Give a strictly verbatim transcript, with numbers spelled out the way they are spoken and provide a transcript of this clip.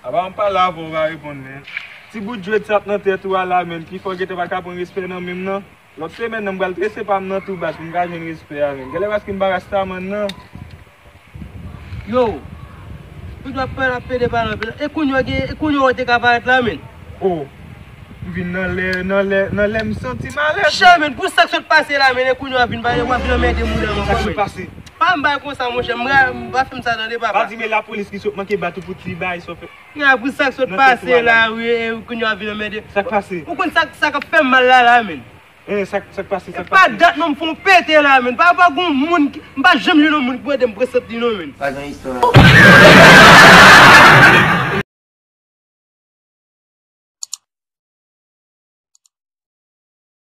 Apa m pale avè w, ou pa reponn, men. Ti bout djwèt sa ap nan tèt ou a la, men, ki fè w gentan pa ka pran respè nan men m nan. Lòt semèn nan, m pral trese pa m nan tou bas pou m ka jwenn respè a, men. Genlè paske m pa rastaman, non. Yo, ou dwe ap pale ap pede pale anpil. E kounye a gen, e kounye a ou te ka parèt la, men. Oh, m vin nan lè, nan lè, nan lè m santi m alèz. Chè, men, pou sa k sot pase la, men, e kounye a w ap vin pale, w ap vin anmède moun nan ankò, men. Sa k sot pase? Pa m bay konsa, monchè, m ra-, m pa fè m sa tande, papa. Pa di men lapolis ki sot manke bat ou pou ti bay sa w fè. Nan, pou sa k sot pase la, wi, e kounye a w ap vin anmède. Sa k pase? Ou konn sa, sa k ap fè m mal la, la, men. Eh, sa, sa k pase, sa k pase? E pa dat non, m fè yon pete la, men. Pa, pa gon moun ki, m pa janm jwenn yon moun ki mande m prezant li non, men. Pa gen istwa.